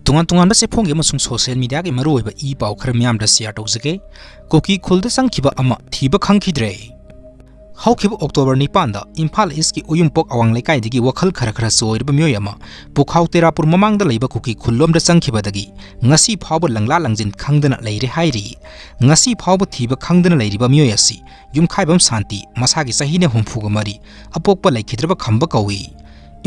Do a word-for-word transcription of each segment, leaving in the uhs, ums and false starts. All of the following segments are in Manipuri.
ꯇꯣꯉꯥꯟ ꯇꯣꯉꯥꯟꯕ ꯆꯦꯐꯣꯡꯒꯤ ꯑꯃꯁꯨꯡ social mediaꯒꯤ ꯃꯔꯨꯑꯣꯏꯕ ꯏ ꯄꯥꯎ ꯈꯔ ꯃꯤꯌꯥꯝꯗ share ꯇꯧꯖꯒꯦ꯫ ꯀꯨꯀꯤ ꯈꯨꯜꯗ ꯆꯪꯈꯤꯕ ꯑꯃ ꯊꯤꯕ ꯈꯪꯈꯤꯗ꯭ꯔꯦ꯫ ꯍꯧꯈꯤꯕ October ꯅꯤꯄꯥꯟꯗ ꯏꯝꯐꯥꯜ Eastꯀꯤ ꯎꯌꯨꯝꯄꯣꯛ ꯑꯋꯥꯡ ꯂꯩꯀꯥꯏꯗꯒꯤ ꯋꯥꯈꯜ ꯈꯔ ꯈꯔ ꯆꯣꯏꯔꯕ ꯃꯤꯑꯣꯏ ꯑꯃ ꯄꯨꯈꯥꯎ ꯇꯦꯔꯥꯄꯨꯔ ꯃꯃꯥꯡꯗ ꯂꯩꯕ ꯀꯨꯀꯤ ꯈꯨꯜꯂꯣꯝꯗ ꯆꯪꯈꯤꯕꯗꯒꯤ ꯉꯁꯤ ꯐꯥꯎꯕ ꯂꯪꯂꯥ ꯂꯪꯖꯤꯟ ꯈꯪꯗꯅ ꯂꯩꯔꯦ ꯍꯥꯏꯔꯤ꯫ ꯉꯁꯤ ꯐꯥꯎꯕ ꯊꯤꯕ ꯈꯪꯗꯅ ꯂꯩꯔꯤꯕ ꯃꯤꯑꯣꯏ ꯑꯁꯤ ꯌꯨꯝꯈꯥꯏꯕꯝ ꯁꯥꯟꯇꯤ, ꯃꯁꯥꯒꯤ ꯆꯍꯤꯅ ꯍꯨꯝꯐꯨꯒ ꯃꯔꯤ, ꯑꯄꯣꯛꯄ ꯂꯩꯈꯤꯗ꯭ꯔꯕ ꯈꯝꯕ ꯀꯧꯏ꯫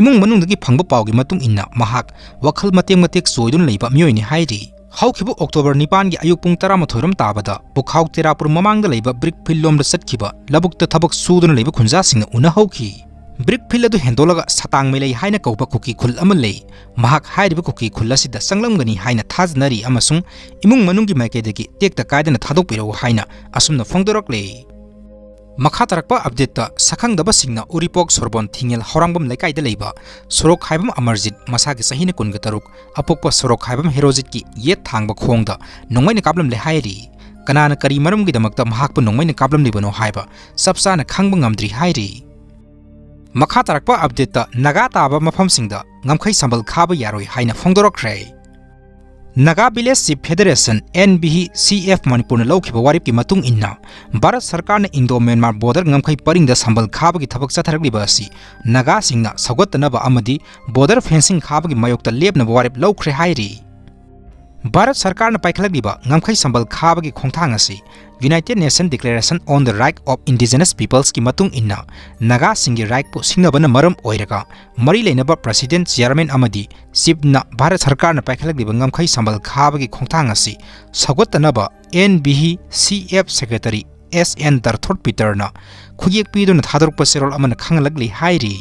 ꯏꯃꯨꯡ ꯃꯅꯨꯡꯗꯒꯤ ꯐꯪꯕ ꯄꯥꯎꯒꯤ ꯃꯇꯨꯡ ꯏꯟꯅ ꯃꯍꯥꯛ ꯋꯥꯈꯜ ꯃꯇꯦꯛ ꯃꯇꯦꯛ ꯆꯣꯏꯗꯨꯅ ꯂꯩꯕ ꯃꯤꯑꯣꯏꯅꯤ ꯍꯥꯏꯔꯤ꯫ ꯍꯧꯈꯤꯕ October ꯅꯤꯄꯥꯟꯒꯤ ꯑꯌꯨꯛ ꯄꯨꯡ ꯇꯔꯥꯃꯥꯊꯣꯏ ꯔꯣꯝ ꯇꯥꯕꯗ ꯄꯨꯈꯥꯎ ꯇꯦꯔꯥꯄꯨꯔ ꯃꯃꯥꯡꯗ ꯂꯩꯕ brick field ꯂꯣꯝꯗ ꯆꯠꯈꯤꯕ ꯂꯧꯕꯨꯛꯇ ꯊꯕꯛ ꯁꯨꯗꯨꯅ ꯂꯩꯕ ꯈꯨꯟꯖꯥꯁꯤꯡꯅ ꯎꯅꯍꯧꯈꯤ꯫ Brick field ꯑꯗꯨ ꯍꯦꯟꯗꯣꯛꯂꯒ ꯁꯇꯥꯡ ꯃꯩꯂꯩ ꯍꯥꯏꯅ ꯀꯧꯕ ꯀꯨꯀꯤ ꯈꯨꯜ ꯑꯃ ꯂꯩ꯫ ꯃꯍꯥꯛ ꯍꯥꯏꯔꯤꯕ ꯀꯨꯀꯤ ꯈꯨꯜ ꯑꯁꯤꯗ ꯆꯪꯂꯝꯒꯅꯤ ꯍꯥꯏꯅ ꯊꯥꯖꯅꯔꯤ ꯑꯃꯁꯨꯡ ꯏꯃꯨꯡ ꯃꯅꯨꯡꯒꯤ ꯃꯥꯏꯀꯩꯗꯒꯤ ꯇꯦꯛꯇ ꯀꯥꯏꯗꯅ ꯊꯥꯗꯣꯛꯄꯤꯔꯛꯎ ꯍꯥꯏꯅ ꯑꯁꯨꯝꯅ ꯐꯣꯡꯗꯣꯔꯛꯂꯤ꯫ ꯃꯈꯥ ꯇꯥꯔꯛꯄ updateꯇ ꯁꯛꯈꯪꯗꯕꯁꯤꯡꯅ ꯎꯔꯤꯄꯣꯛ ꯁꯣꯔꯕꯣꯟ ꯊꯤꯡꯉꯦꯜ ꯍꯧꯔꯥꯡꯕꯝ ꯂꯩꯀꯥꯏꯗ ꯂꯩꯕ ꯁꯣꯔꯣꯛ ꯍꯥꯏꯕꯝ ꯑꯃꯔꯖꯤꯠ, ꯃꯁꯥꯒꯤ ꯆꯍꯤꯅ ꯀꯨꯟꯒ ꯇꯔꯨꯛ, ꯑꯄꯣꯛꯄ ꯁꯣꯔꯣꯛ ꯍꯥꯏꯕꯝ ꯍꯦꯔꯣꯖꯤꯠꯀꯤ ꯌꯦꯠ ꯊꯥꯡꯕ ꯈꯣꯡꯗ ꯅꯣꯡꯃꯩꯅ ꯀꯥꯞꯂꯝꯂꯦ ꯍꯥꯏꯔꯤ꯫ ꯀꯅꯥꯅ ꯀꯔꯤ ꯃꯔꯝꯒꯤꯗꯃꯛꯇ ꯃꯍꯥꯛꯄꯨ ꯅꯣꯡꯃꯩꯅ ꯀꯥꯞꯂꯝꯂꯤꯕꯅꯣ ꯍꯥꯏꯕ ꯆꯞ ꯆꯥꯅ ꯈꯪꯕ ꯉꯝꯗ꯭ꯔꯤ ꯍꯥꯏꯔꯤ꯫ ꯃꯈꯥ ꯇꯥꯔꯛꯄ updateꯇ ꯅꯥꯒꯥ ꯇꯥꯕ ꯃꯐꯝꯁꯤꯡꯗ ꯉꯝꯈꯩ ꯁꯝꯕꯜ ꯈꯥꯕ ꯌꯥꯔꯣꯏ ꯍꯥꯏꯅ ꯐꯣꯡꯗꯣꯔꯛꯈ꯭ꯔꯦ꯫ Naga Village Chief Federation, N V C F, ꯃꯅꯤꯄꯨꯔꯅ ꯂꯧꯈꯤꯕ ꯋꯥꯔꯦꯞꯀꯤ ꯃꯇꯨꯡ ꯏꯟꯅ, ꯚꯥꯔꯠ ꯁꯔꯀꯥꯔꯅ Indo Myanmar border ꯉꯝꯈꯩ ꯄꯔꯤꯡꯗ ꯁꯝꯕꯜ ꯈꯥꯕꯒꯤ ꯊꯕꯛ ꯆꯠꯊꯔꯛꯂꯤꯕ ꯑꯁꯤ ꯅꯥꯒꯥꯁꯤꯡꯅ ꯁꯧꯒꯠꯇꯅꯕ ꯑꯃꯗꯤ border fencing ꯈꯥꯕꯒꯤ ꯃꯥꯌꯣꯛꯇ ꯂꯦꯞꯅꯕ ꯋꯥꯔꯦꯞ ꯂꯧꯈ꯭ꯔꯦ ꯍꯥꯏꯔꯤ꯫ ꯚꯥꯔꯠ ꯁꯔꯀꯥꯔꯅ ꯄꯥꯏꯈꯠꯂꯛꯂꯤꯕ ꯉꯝꯈꯩ ꯁꯝꯕꯜ ꯈꯥꯕꯒꯤ ꯈꯣꯡꯊꯥꯡ ꯑꯁꯤ United Nation Declaration on the Right of Indigenous Peoplesꯀꯤ ꯃꯇꯨꯡ ꯏꯟꯅ ꯅꯥꯒꯥꯁꯤꯡꯒꯤ rightꯄꯨ ꯁꯤꯡꯅꯕꯅ ꯃꯔꯝ ꯑꯣꯏꯔꯒ ꯃꯔꯤ ꯂꯩꯅꯕ President, Chairman ꯑꯃꯗꯤ Chiefꯅ ꯚꯥꯔꯠ ꯁꯔꯀꯥꯔꯅ ꯄꯥꯏꯈꯠꯂꯛꯂꯤꯕ ꯉꯝꯈꯩ ꯁꯝꯕꯜ ꯈꯥꯕꯒꯤ ꯈꯣꯡꯊꯥꯡ ꯑꯁꯤ ꯁꯧꯒꯠꯇꯅꯕ N V C F Secretary S N Darthod Peterꯅ ꯈꯨꯌꯦꯛ ꯄꯤꯗꯨꯅ ꯊꯥꯗꯣꯔꯛꯄ ꯆꯦꯔꯣꯜ ꯑꯃꯅ ꯈꯪꯍꯜꯂꯛꯂꯤ ꯍꯥꯏꯔꯤ꯫